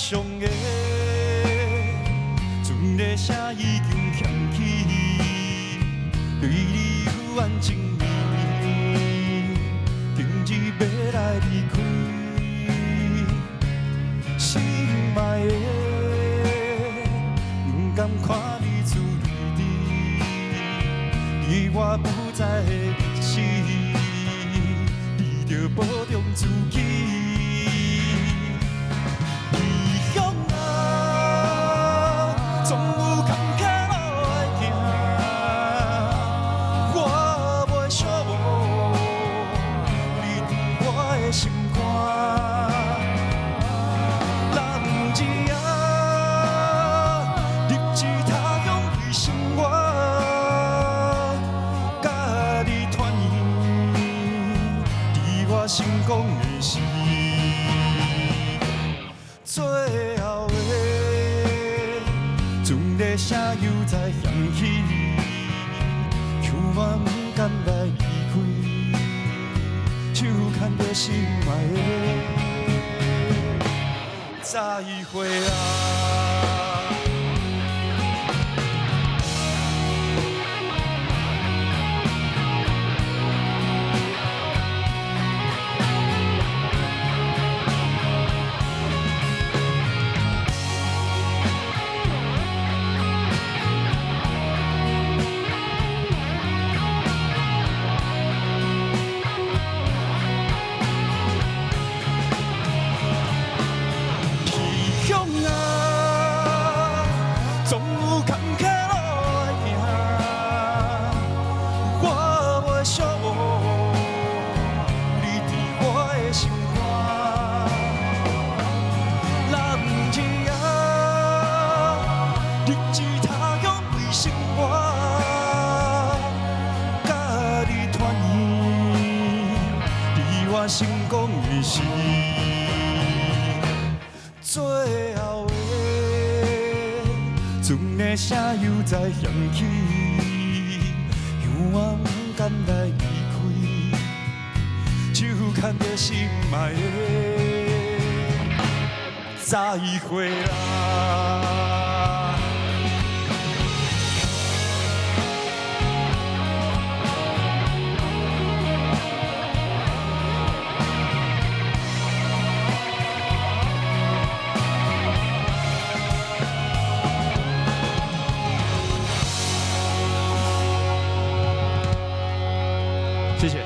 傷的，船的聲已經響起，對你有緣情意，今日欲來離開，心愛的，不甘看你珠淚滴，你我不在的日子，你著保重自己。異鄉啊，總有坎坷路愛行，我袂寂寞，你佇我的心肝。男兒啊，日子他鄉為生活，佮你團圓，佇我成功的時。最後的船的聲又再響起，讓我不甘來離開，手牽著心愛的，再會啊！異鄉啊，總有坎坷路愛行，我袂寂寞，你佇我的心肝。男兒啊，日子他鄉為生活，佮你團圓，佇我成功的時。最後的船的聲又再響起，讓我不甘來離開，手牽著心愛的，再會啦。謝謝，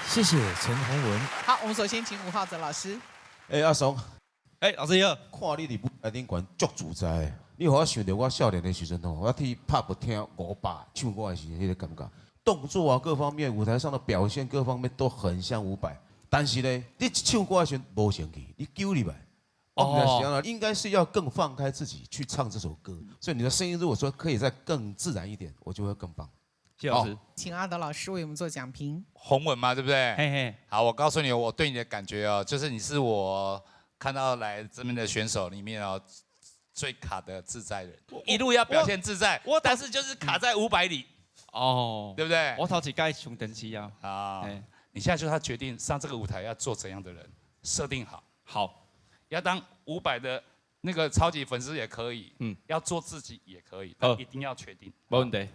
謝謝陳鴻文。好，我們首先請伍皓哲老師。欸，阿松，欸，老師你好。看你佇舞台頂懸足自在的，你予我想著我少年的時陣吼，我去 pub 聽伍佰唱歌的時陣，彼個感覺，動作啊各方面，舞台上的表現各方面都很像伍佰。但是呢，你唱歌的時陣無成去，你揪入來。哦，應該是要更放開自己去唱這首歌，所以你的聲音如果說可以再更自然一點，我就會更棒。謝老師，請阿德老師為我們做講評。鴻文嘛，對不對？嘿嘿。好，我告訴你，我對你的感覺哦，就是你是我看到來這邊的選手裡面哦，最卡的自在人，一路要表現自在，我但是就是卡在500裡，哦，對不對？我頭一擺上電視啊。啊，你現在就是他決定上這個舞台要做怎樣的人，設定好。好，要當伍佰的那個超級粉絲也可以，要做自己也可以，但一定要確定。沒問題。